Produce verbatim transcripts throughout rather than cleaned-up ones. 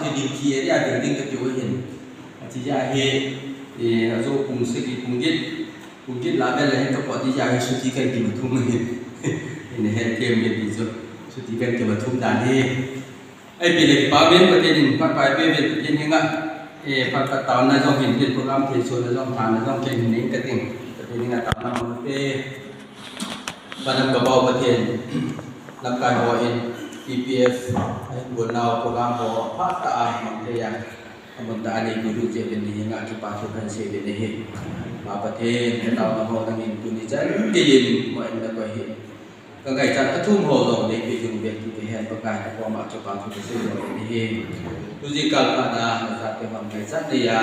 Building ki area building kati u ahin. Achi jeh a hi, eh, ajo pung sagi, pung get, pung get lah vel a hin kapot ding jeh a hi chuti kan kimathum ahin. Ina het them ve ti chu. Chuti kan kimathum dan hi. Ahi pile kipa uvin Pathen in phat pai peh uvin Pathen henga, eh, phat phat taona jong hin, program thei sona jong, thana jong Pathen in nei kating. Pathen henga taona mong pe. Manam kabau Pathen, lamkai ho in P P F, ahin bol nau program ho, phat tah a mang thei a, amun tah a nei pi lut jeh uvin nei henga kipa thu kan sei uvin ahi. Pa Pathen, kataona ho nangin tuni chan geiyin, mo in na koi hi. Ka ngaichat ka thum ho jong nei pe jing uvin ti kahen Pakai, kakoma kipa thu kasei uvin ahi. Tu jingkah a na, nachate hon ngaichat nei a,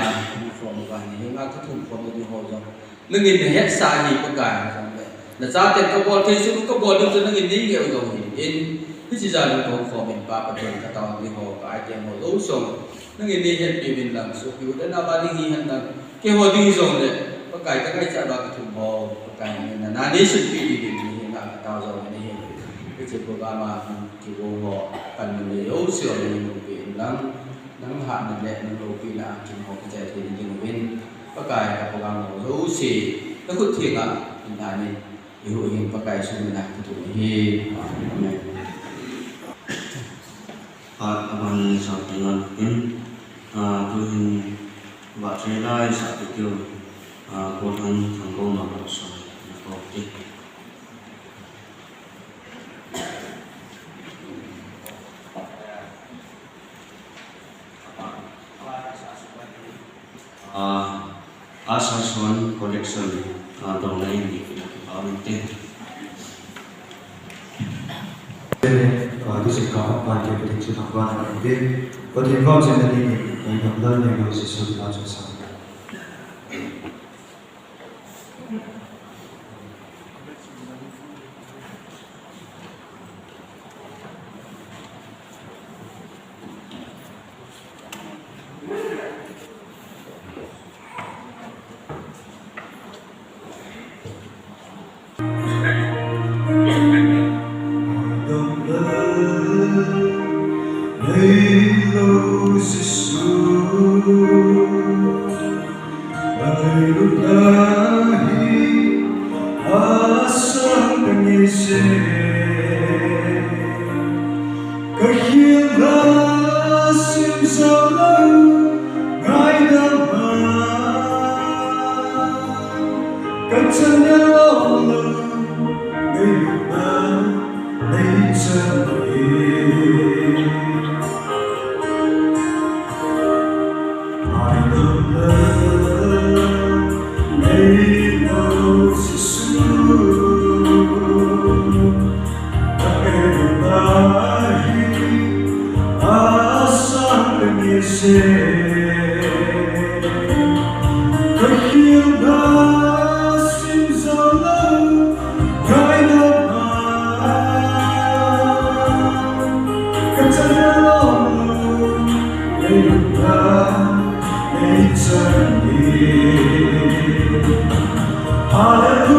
form uva nei henga kathum form u ding ho jong. Nangin nahetsah ahi Pakai, jong le. Nachaten kabol thei sung kabol ding chu nangin nei ngeh u jong ahin. Hiche jal in kahung khom in Pa Pathen, kataona ding ho, ka-ai teng ho jouse jong nangin nei hetpi uvin lang, sopi u dan a ba ding hihen lang, keiho ding jong le, Pakai ka ngaichat uva kathum ho, Pakai nangin nana nei sunpeh ding in nei henga katao jong uvin ahi. Hiche program a kigong ho, kan mun le jouse jong nei umpi in lang, nang hatna le nang loupina a kin ho kichai thei ding uvin. Pakai, ka program ho jouse, na khut theng a, in anin, i huhhing Pakai Jesu min a kithum ahi. Amen. Phat aban ni sa pen lan pen, ah, tu hin vahchoi lai sa pi keu, ah, Paul Thang Thangkou ma ko so, na ko ti. Ah, Asasuan collection, ah, dong na in di kina kipa uvin te. Ah, tu jingkah a pan ke Pathen chu thangvah in um te. Pathen vang chen na ni ni, Pai Gamlal Nehru Jesu na chu sa. Hallelujah.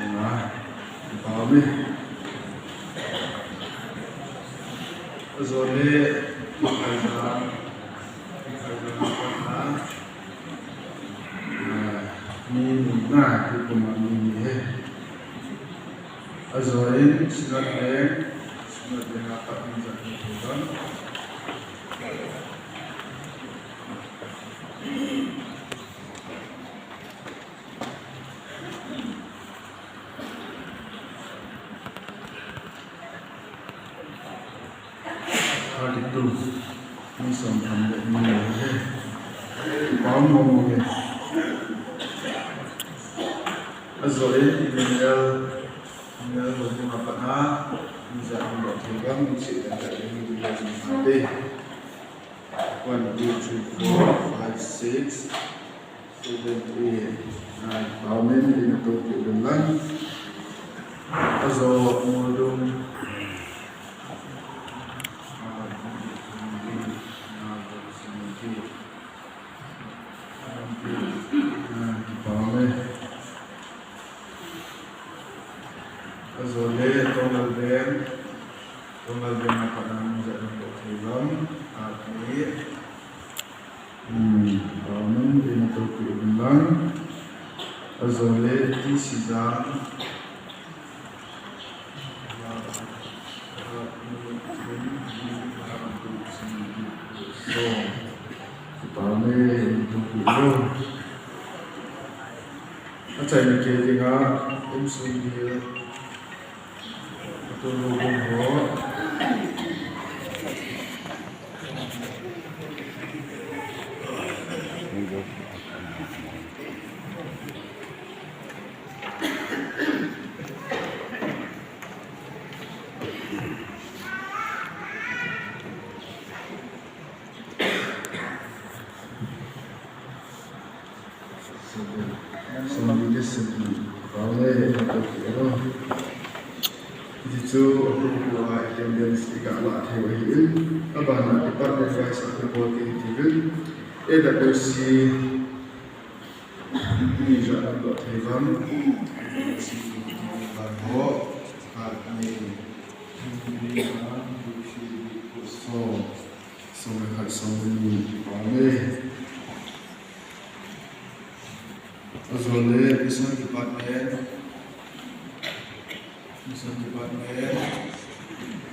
song nga. Kipa ume. Ajole, Kaiza, Kaiza, ah, mi ni nga, kikuma mi ni he. Ajoin, Sinat Leng, Sinat Leng a pat in jat ni thu dam. Thirty-two. Mi som tham le ni le he. Pau mo mo he. Ajoin, Emmanuel, Emmanuel ho ni ma pat na. Ni ja ni lo thei gam ni si dan ka ni ni le ni ma te. One, two, three, four, five, six. Student i, ah, kipah umin, ina tohpi uvin lang. Ajo Moldung. Ah, kipah umin. Ajo le Tongal Veng. Tongal Veng a pat a min ijat natoh thei uvem. Ah, ni. Hmm, amen, ina tohpi uvin lang. Ajo le T C Jang. So, kipah umin, ina tohpi uvin. Achaina kei dinga, M C B. Hichu, a, attendance i ga lah thei u ahin, abana department wise a bol ding ti uvin, A W C, mi ijat natoh thei uvem, A W C, mi ijat natoh thei uvem, khat, ni, thum, li, nga, gup, sagi, ko, som. Som le khat, som le ni, kipah umin. Ajo le Mission Department. Mission Department.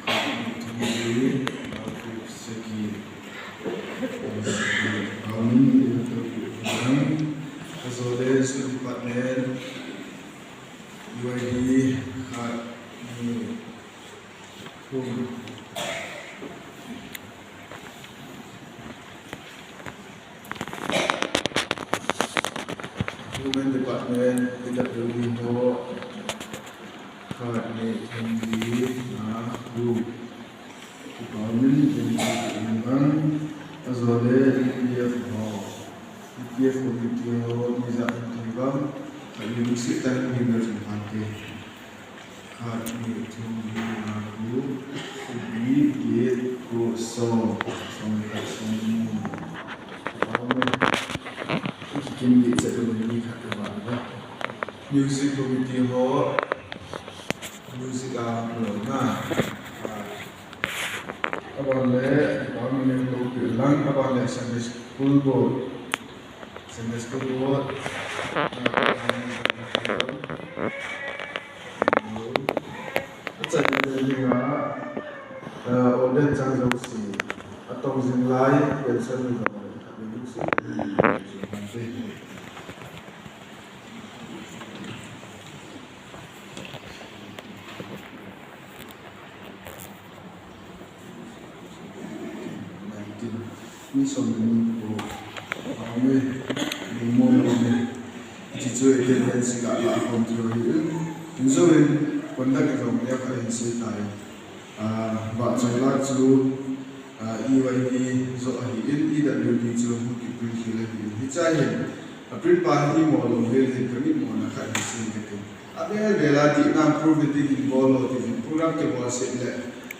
Khat, ni, thum, li, nga, gup, sagi. Kipah umin, ina tohpi uvin lang. Ajo le Youth Department. U Y D, khat, ni, thum. Women Department, P W D ho, khat, ni, thum, li, nga, gup. Kipah umin, ina tohpi uvin lang. Ajo le E P F ho. E P F committee ho, mi ijat um thei uvem. Khat, ni, lungset tah in mi ijat um thei uvem. Khat, ni, thum, li, nga, gup, sagi, get, ko, som. Som le khat, som le ni. Kipah umin. Kikim ding chet uvin ni khat kipah umin. Music committee ho. Music a lo na. Aban le, kipah umin, ina tohpi lang, aban le Sunday school board. Sunday school board. Achaina kei dinga, eh, Oden Chang Josie. Atong jing lai, pension ni jong le, khat, ni, gup, sagi. Nineteen. Mi som le ni ko. Amen. Ni mo mo ni. Hichu attendance ga la kon chu hi. Injo in conduct jong le kha in sei tai. Ah, vahchoi lah chu, ah, E Y D joh ahin, E W D chu hung kiprint khel ahin. Hiche hin, a print pa hi imo lou hel hin, ka mit mo na khat hi sei kati. Avel vel a ti nang proof reading hin bol lou ti hin, program kibol seh le,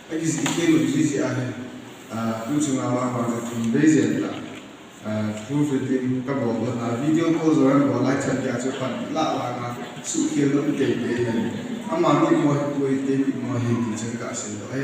akijih khel lou jiji ahin, ah, tu chunga vang vang ka thum bei jeng ta. Ah, proof reading kabol lou na, video call jong kabol lai chan geiya chu pan la vang a, suhkhel lou tei tei hin. Ama mit mo hi poi, kei mit mo hi ti chan ka sei lou e.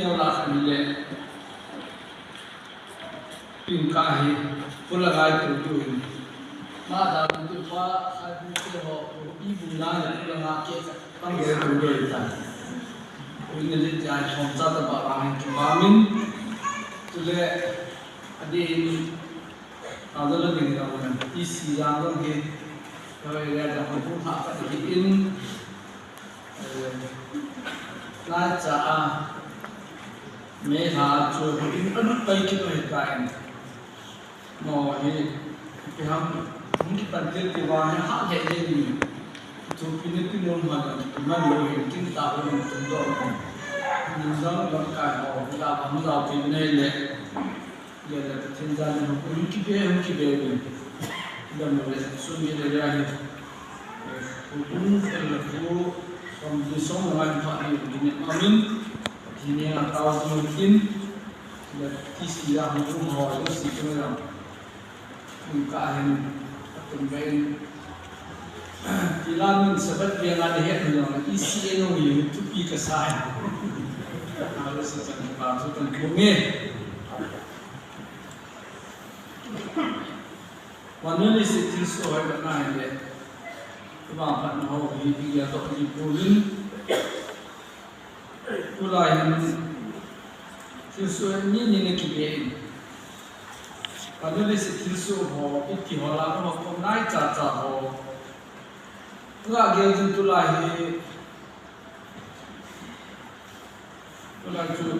neo la khan le. Pin ka hi, pula ngai tu tu hin. Ma da tu tu pa, khai bu te ho, i bu la le pula nga ke ka, tang ge tu tu ta. Ui ne le ja hom cha ta ba ba hin ki ba min. Tu le, a di hin, a da la ding da wan, i si yang dong hi, ka le da ko bu tha ka di in. Lai cha a, me ha chu in a lut pai kit pai ta in. No hi, ki ham, hung kipan til ti va hi ha he he ni. Thupi ni ti nom man, man lo hin kin ta ho ni tum do. Nin jong lam kai ho, la ba mu jao ti ne le. Gel le Pathen jal in hung kibe, hung kibe in. Gam le sun gel le ya hi. Hung fel le khu, som di som ngai pha ni, di ne amin. Pathen in a tao jing in. Le ti si ya hung hung ho, le si tu ya. Hung ka hin, atum be in. Ti la min sabat be nga de het ni, i si e no yi, thupi ka sa ya. A le si chan ka, su kan ku nge. Vanoli se thilsoh hoi ka ngai le. Tua phat na ho hi, hi ya to hi pulin. Tulai hin thilsoh ni ni na kibe in. Vanoli se thilsoh ho, iti ho la ho, ko nai cha cha ho. Tua gel din tulai hi. Tulai chu,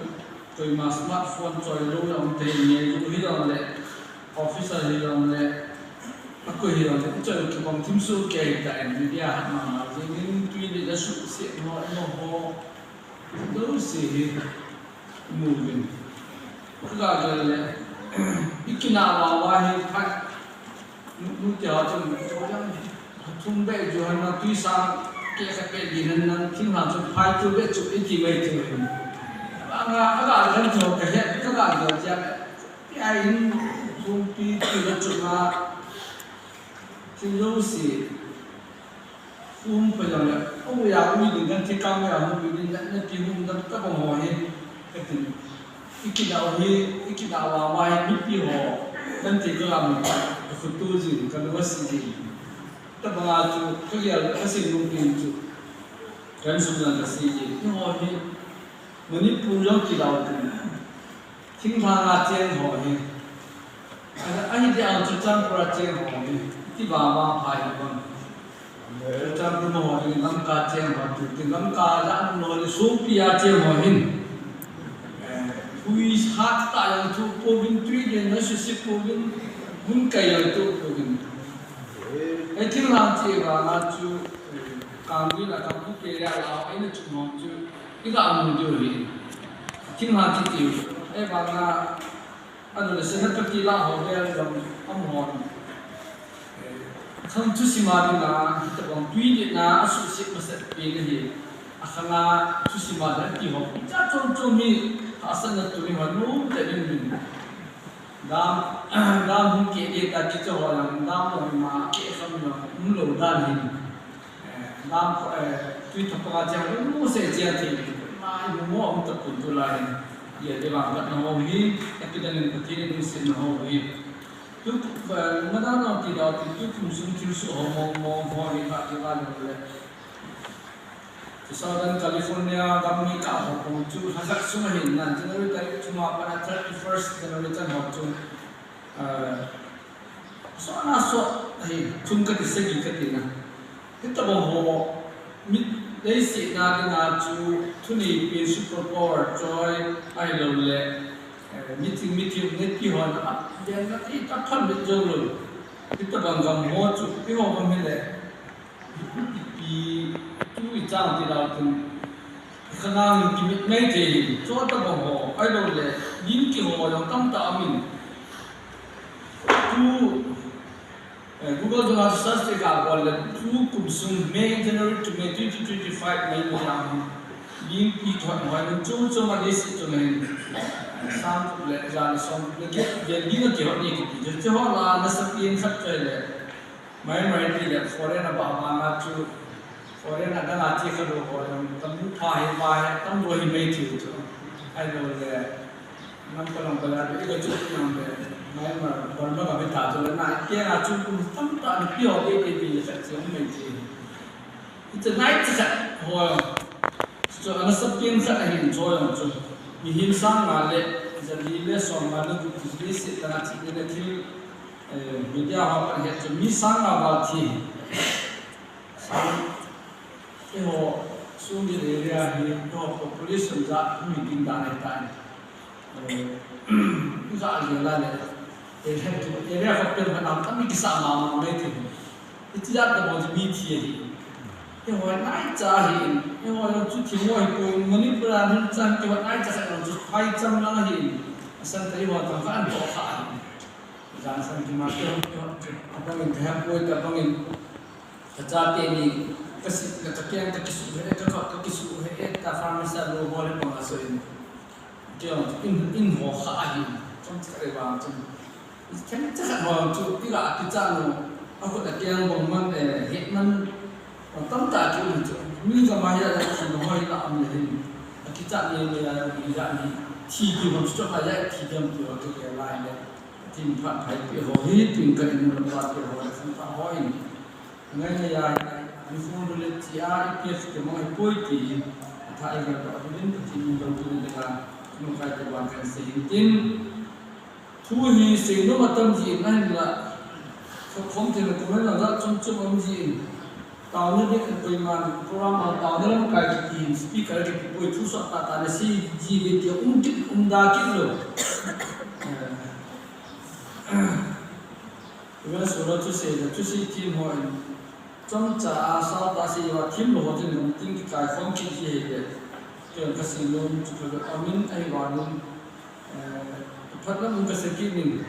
koima smartphone choi lou jong thei, nge ju hi jong le, officer hi jong le, a koi hi jong le, choi kibang thim su kei ta in media hat ma ma jing in tui le la su se mo mo ho, lou se hi, mu vin. Tulai le, i kina wa wa hi phat, Nu, nu tia chun, chojang, thum be ju han na tui sang, ke khat be din han na, thing han chun phai tu be chu i ti mai tu hin. Anga, aga han chu ka he, ka ga jo tia, pi ai hin, Songpi ti le chunga thil jouse um pha jong le, o ya ui ding kan thi kang ya hung ui ding kan na ti hung dam ta bang ho hi, ka tin. I kidau hi, i kidau a ma hi mipi ho kan ti ka lam ka khutu jing, ka lung a si jing. Tabang a chu ka gel ka sing lung tin chu kan sum jong ka si jing. Eiho hi Manipur jong kidau tin. Thinglhang a cheng ho hi. Ahi dia chu Churachandpur a cheng ho hi. Ti ba ma phai na bang. Churachandpur ma ho hi Lamka cheng ho tu. Ti Lamka la no le Songpi a cheng ho hin. Hui hat ta jong tu pouvin, tui den na si si pouvin. Mun kai jong tu pouvin. Ei thinglhang che ba na chu. Kangui la kangui ke ya la ei na chu mo chu. I ga mu diu hi. Thinglhang che ti. Ei ba na Anu le Senapati la ho vel jong amaho. Khang thusim a dinga, hitabang tui dinga, asuhset masat pen ahi. Akhang a thusim a dinga ti ho. Cha chom chom hi, hahsatna tuni ho, nu te din din. Dam, dam hung ke de ta ti cho ho lang, dam lo ma, ke kham lo, um lo dan hin. Eh, dam, eh, tui thapa chang, um, se chia thei, ma, i mu mo, um, ta kun tu lai. Ye, de bang, kat na ho hi, epidemic Pathen in sitna ho hi. Tu, eh, ma dan na ti da, tu, tu kum sung thil soh ho, mo, mo, ho, hi, ha, hi, ha, le, le. Tu Southern California, gam mi ka ho, kong chu, ha, ha, sung hin, nan, January tarik, chunga, pa na thirty-first January chan ho chu. Eh, So na so, ahi, thum kati, sagi kati na. Hitabang ho, mi, leiset a dinga chu, thunei pen superpower choi, ahilou le, eh, meeting, meeting, nepi ho na, ven na ti ta phan mit jou lou. Hitabang gam ho chu, eiho gam hi le, Ipi tu i chang ti dau tin, i khanang in kimit mai thei, chu tabang ho, ahilou le, lim ki ho jong tamtah aum in. Tu, eh, Google dunga search te ka bol le, tu kum sung May, January to May twenty twenty-five mai mo yang. Lim ki thot mo, chu chu ma desi chu nei. Sang le, jan song le, ke, ke, lim ki ho ni ki, chu ho la, na sa pi in khat choi le. Mai mai ti le foreign a ba ba nga chu foreign a dang a chi kha lo ho jong tam pha hi ba hi tam lo hi mai ti chu. Ahilou le nam ka long ka la i ka chu nang le mai ma ba ma ka be ta chu le na ke a chu kum tam ta ni pi ho de de de le sa chi mai ti. It's a night sa ho. Chu ana sa pin sa hin cho jong chu. Mihem sang nga le ja li le som nga le gu ti le se ta chi le thil Eh, media ho kan het chu mi sang nga val thi. Sang, eiho, Songdi area hi, eiho population ja, mi ding dan ahi tai. Eh, ja je la le. Eh, area ho pen ma nam tam mi kisa ma ma mai thi. Iti ja ta mo mi thi hi. Eiho nai cha hi. Eiho chu thi mo hi ko Manipur a nun chan eiho nai cha sa chu phai cham lang hi. Asan ta eiho tam kha an to kha hi. Jan sang ki ma ke, abang in ka hapoi, ka bang in ka chate ni, ka si, ka, ka keng, ka kisu he, ka, ka, ka kisu he, ka pharmacy a lo bol he bang a so in. Keng, in, in ho kha ahi, chom cha re bang chom. Keng cha kha bang chu, i ga ki cha no, a ko da keng bang man, eh, he man, Tam ta ki um chu. Mi ka ma ya ya ki no hoi la am le hin. A ki cha ni ni ya ya ni ya ni. Thi ki bang chu ka ya thi dam ki wa ke lai le. Tin phat phai pi ho hi tin ka in la pa pi ho la san ta ho in. Ngai na ya ni phone le chi a i pi ki ma i poi ti. Tha i ga ta din ka tin lo tu le ka. No kai te ban kan se tin. Thu hi seinom atam jin ahinla, kha khom thei le comment lang jat chom chom um jin. Taona ding koiman program a taona lamkai kiti hin speaker kiti poi thu sot tah tah na sei ji ve ti um kit um da kit lou. Even solo thusei le thusei thim ho in chomcha a sao tah sei uva thim lou ho chun gam tin kikai khom kit ji ahi le. Ken ka sei nom chu ka amin ahi vangin Eh, phat lam ka sei kit ning.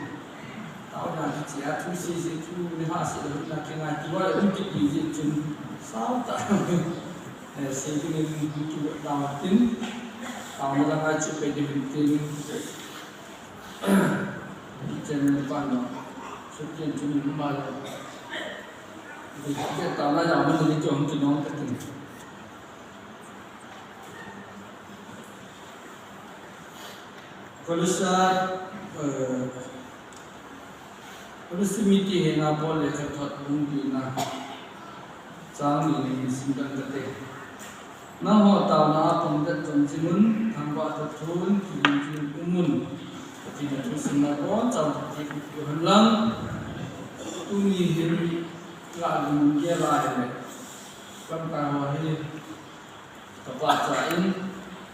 Taona kichia thu sei sei thu ni ha sei le na kingai ti loi um kit ding jeh chun. Sao tah. Eh, sei ding in tu taona tin. Taona la ngai chu pe ding tin. Ken pan no. Sukien chun ma lo. Ke ta na ya ma ni chong ki nong ka tin. Kolose, eh, Kolose mite henga Paul lekhathot bung lina chang ni ni sim dan kate. Nangho taona a pang det jom jingun, thangvah toh thon, kilungthu in umun. Pathen a thusim nabonchauvin Pathen in phatthei boh hen lang. Tuni hin ka lim gel a hile, lamkai ho hi ka pachat in,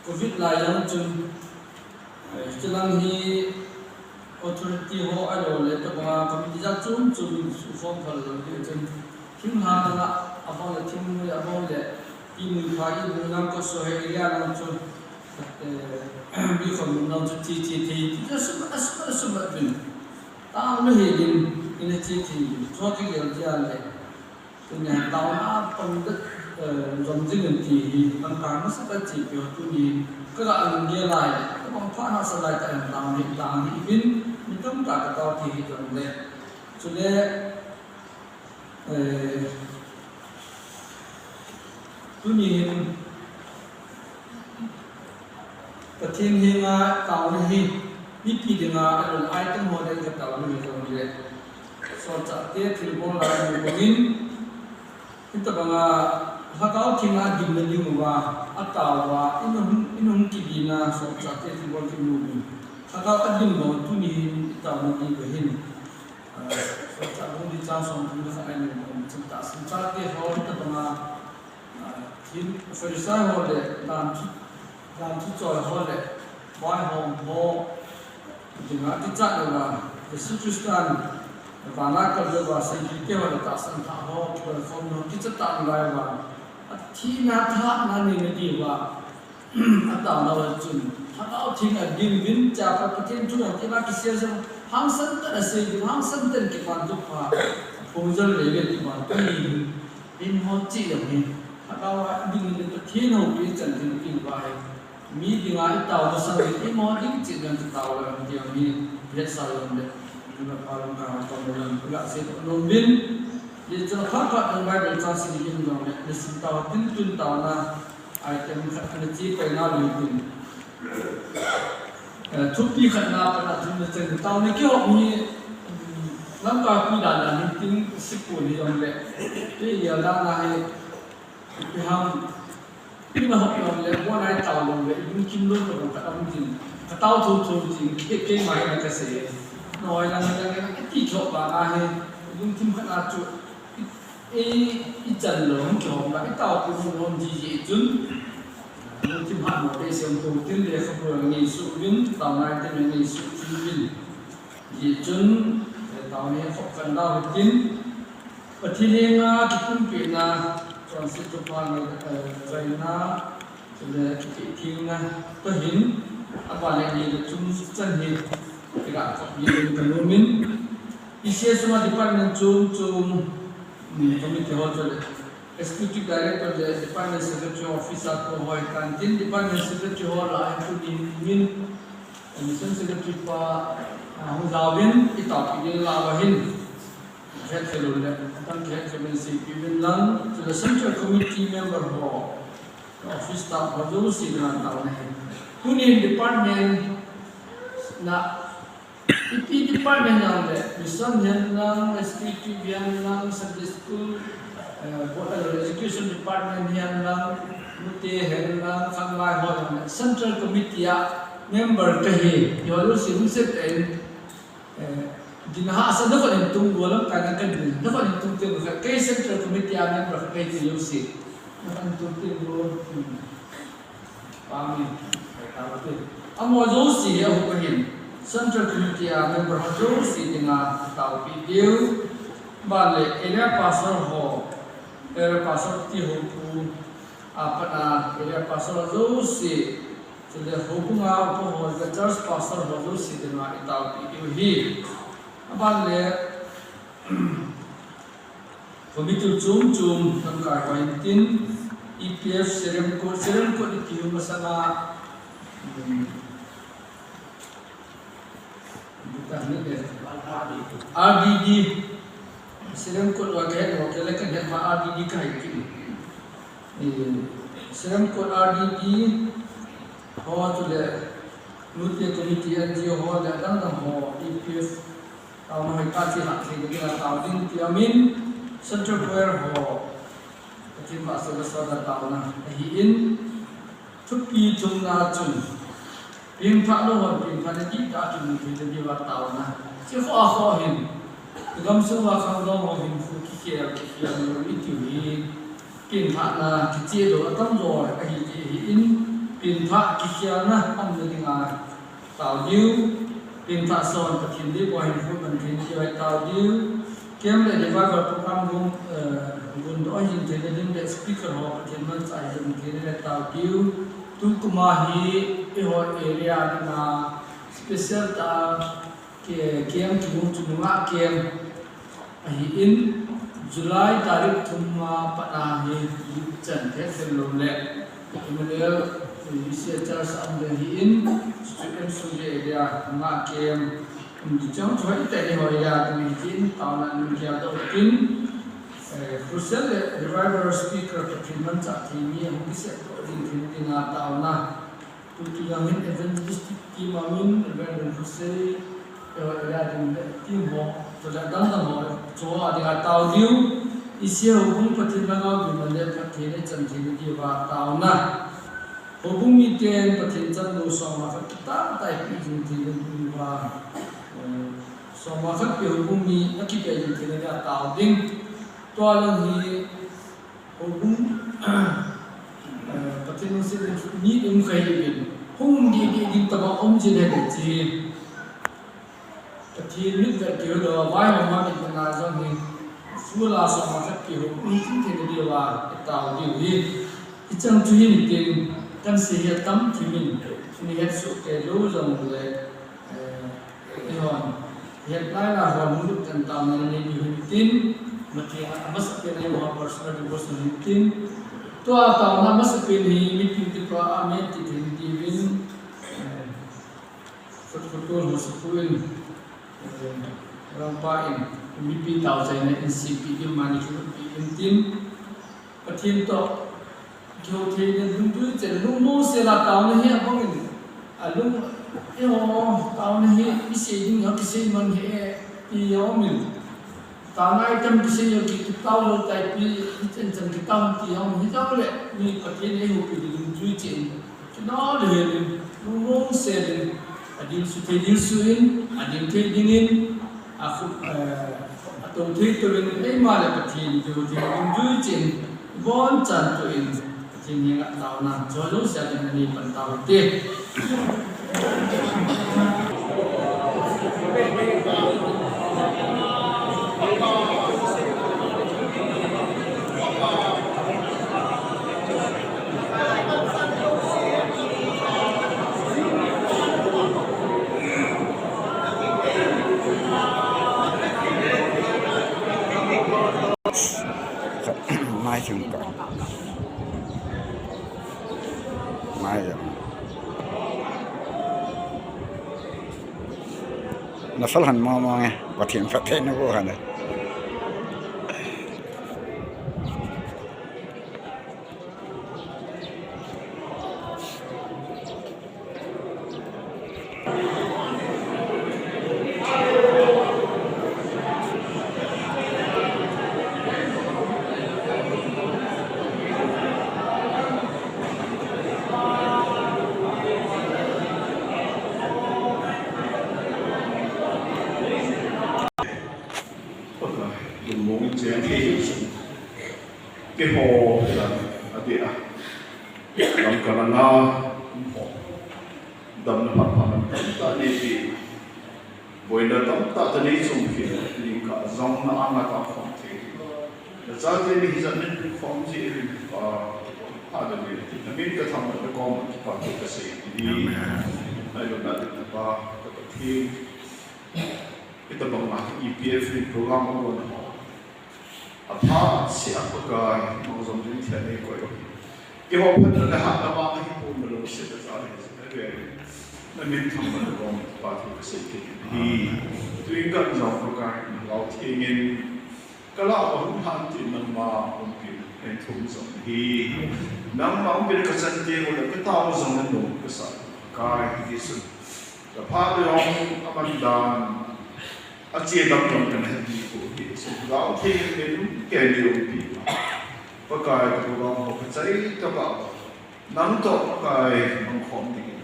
covid lai jong chun, eh, chulang hi authority ho ahilou le, tabanga committee jat chom chom in sukhom phal lou ding chun, thinglhang a, abang le thingnoi, abang le, Pi Muipha, Pi Muilam, Kosohe area lang chu, eh, mi khom lang chu chi chi thei, ti chu sum, a sum, a sum a bin. Tang le he din, in a chi thei, chua ki gel jia le. Tunia taona pang det, eh, jom jing in ti hi, lamkai masat a chepi ho tuni, ka ga lim gel lai, ka bang pha hahsa lai ka em taona hi, taona hi bin, mi tamtah ka tao thei hi jong le. Chule, eh, tuni hin, Pathen henga taona hi, mipi dinga, alon ai teng ho dinga taona hi jong le. Solchahte thilbol lai mu bangin, hitabanga Lhagao Theng a dimna diuva, atao uva, in hung, in hung kibina, solchahte thilbol kimu bangin. Lhagao a dim bang tuni hin, i taona diu ahin. Ah, solchah bung li chang som thum le khat a i mu bang, chun tahsan chate ho, hitabanga Ah, hin Pharisai ho le, dan thu, dan thuchoi ho le, vaihom ho, dinga kichat uva, Jesu Christan, vana kal uva, seipite ho le, tahsan thah ho, kibol khom ho, kichat tah lai uva, athina thahatna neina diuva, ataona uva chun, Lhagao Theng a dim uvin, chapa Pathen thu a kila kisei jong, hangsan tah a sei uvin, hangsan tah in kipan tu pha, phung jal le le ti ma, tu ni hin, Eiho cheh jong hi, Lhagao a ding le Pathen houpi chan ding ding uva hi. Mi dinga i tao masang hi, eiho ding cheh jong i tao le ding hi, hetsa jong le. Ni ma pa long ka ha tong le lang, la se to nom bin. Ye chun phat phat dong Bible chang sim ding jong le, ni sim tao tin tun taona, item khat ni chi pai na lui tin. Eh, thupi khatna, khatna thumna chang taona kihop hi, um, lamkai pi dan a hin tin sipun hi jong le, pi ya dan a hi, pi ham, pi na hop jong le, bon ai tao jong le, lungkim lou ka jong ka dam jing, ka tao thou thou jing, ke, keima hi na ka sei. Noi lang, lang, lang, ka ti thop ba na hi, lungkim khatna chu, I, i chan lou, hung kihom la, i taopi lou, hung ji ji chun. Lungthim hat mo te sem to tin le kha bu ngai su vin, tao nai te ngai su vin. Ji chun, eh, tao ne khop kan dau tin. Pathen henga kipumpina, chonset thupha ngai, eh, jaina, Chule, kiti thingna, toh hin, aban le ni le chung chan hi, kira kop ni le ka nomin. P C S sunga department chung chung, mm, committee ho chule, executive director le, department secretary officer ko hoi kan tin, department secretary ho la, including min, mission secretary pa, ah, hung jaovin, i taopi ding la va hin. Het khelou le, atang het khelou seipeh uvin lang, chule central committee member ho, office staff ho jouse na tao nahi. Tunin department na, ipi department na le, mission hen lang, S P T hen lang, Sunday school, eh, bo-, eh, education department hen lang, mute hen lang, khanglai ho lang, central committee a member kahi, ho jouse hung set in, Eh, din hahsa na khat in tung, golam kai na kan din, na khat in tung te khat, kei central committee a member khat kei ti jouse. Na khat in tung te go, hmm. Pami, kai ta ba te. Amaho jouse hi ahu ka hin. Central committee a member ho jouse dinga taopi diu. Ban le area pastor ho, area pastor ti ho pu, a pat a area pastor ho jouse. Chule houbung a upa ho, church pastor ho jouse dinga i taopi diu ahi. Aban le, committee chom chom, lamkai ho in tin, E P F, Serem Court, Serem Court i ti u masanga, um, R D D, Salem Court wa kahet lou, kei le kahet ma R D D kahi kit. Eh, Salem Court R D D ho, chule Nute Committee, N G O ho, le adang dang ho, E P F, taona hoitah chi lah thei ding a tao ding ti amin, Central Choir ho, Pathen vahchoi le sona taona ahin, thupi thumna chun, pengthah lou hon pengthah na dihtah a kimu thei na diuva taona. Hiche kho a kho hin, i gamsung uva khangdong ho hinkho kikhel, kikhel lou i tiu hi, pengthahna kicheh lou atam jo ahi ti ahin, pengthah kikhelna umna dinga tao diu, pengthah son Pathen deipa hinkho man thei na diuva tao diu, camp le revival program gun, eh, gundoh ahin thei na ding le speaker ho Pathen manchah ahin thei na le tao diu, tukum a hi eiho area dinga special tah a ke-, camp kibol chu nungah camp ahin, July tarik thum a pat a hi ichan thei lou le Emmanuel, eh, C H R sa um le ahin, chu M S U J area nungah camp um ti chang chu hoi te ni hoi ya tu hi tin taona nun kia to tin, eh, Crusade le Revival speaker Pathen manchah thei mi hung kisep to ding thei dinga taona. Tutu jong hin evangelistic team amin, Reverend Hussein, eh, area ding le team ho, chule dang dang ho, chu a dinga tao diu, isi houbung Pathen langa gimna le Pathen ichan thei na diuva taona. Houbung miten Pathen chan lou soma khat kitah tah a ipi jing thei na diuva, eh, soma khat pi houbung mi akipe jing thei na dia tao ding. Tua lang hi, Houbung, eh, Pathen lungset in ni um khai in, hung di di ding tobang um jin ahi ti. Pathen mitvet keu lou, vaihom a mitvet na jong hi, fu la soma khat kihoubung hi tin thei na diuva, i tao diu hi. Hichang chu hin tin, kan sei hi atam thim in, ni het soh kei lou jong le, Eh, eihon, het lai la hon hung lut kan taona nei diu hin tin, Matthew a masapen a eiho personal devotion hin tin, tua taona masapen hi mipin kipa amen ti hin diuvin, eh, khut khut tol ho sapu in, eh, Rangpa in, mipi tao chaina in C P D mani kipi in tin, Pathen toh, kihou theina dungjuiyin, lungmong sel a taona hi abang in, alung, eiho, taona hi, isei ding, kisei man hi, ti aum in. Taona itam kisei, ki, kitao lou tai pi, ichan chan kitao ti aum, hijong le, mi Pathen in eihoupi dungjuiyin. Kino le hin, lungmong sel in, adilsu thei dilsu in, ading thei ding in, a khu, eh, atou thei tou in, eima le Pathen thei thei dungjuiyin, ibonchan tou in, Pathen henga taona, choi lou sia ding in nei pan tau hite. Mai chung ka. Mai jong. Na sal han mo mo nge, Pathen phatthei na bu han. Lungmong in cheng thei sung. Keiho, ati a. Lamka langa, damna phat phat lam tamtah nei pi. Boina tamtah tah nei chung pi. Ning ka jong na anga ka khom thei. Na chate ni hijat nin khom ji rin pa. Ha da ni. Na min ka tham na kom ki pa ka sei ni. Amen. Na yo na pa ka pa thi. Itabang a E P F in program a bon ho. Apha sia Pakai, mangzong ding thei nei koi. Keiho phatna le hatna vang hi pum lou se ta sa le se ta ve. Na min thangvahna koma kipa thu kasei kit in ahi. Tuin kanjong Pakai, na Lhagao Theng in kalah uva hung lhan tin nangma umpi in kathum jong ahi. Nangma umpi in kachan teng uleh katao jong nanom kasah Pakai, hiti chun kaphat le jong aman dan, ache dam jong kana hepi poi, hiti chun Lhagao Theng in min kei ni umpi uva, Pakai, ka program ho kachai tobang uva nang toh Pakai mangkhom dingin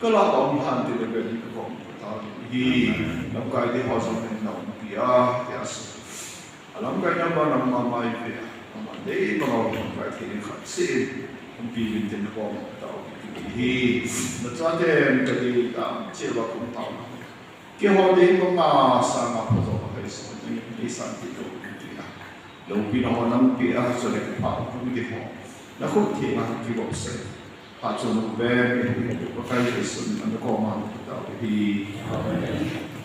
kalah uva hung lhan tin navel in kakhom kataovin ahi. Lamkai te ho jong naumpi a, tia chu alamkaina ban nangma maipeh a, nangman dei banga lamkai thei ding khat seh in umpi uvin tin nakoma katao kit in ahi. Nachaten kadei tam cheh uva kum tao, keiho dei banga sanga phajo a kahinsah dingin eisanpeh tou in tia loupina ho naumpi a, chule kipah kum ding ho nakhut theng a kivopsah in, phat chom vel in Pakai Jesu min a nakoma katao ahi. Amen.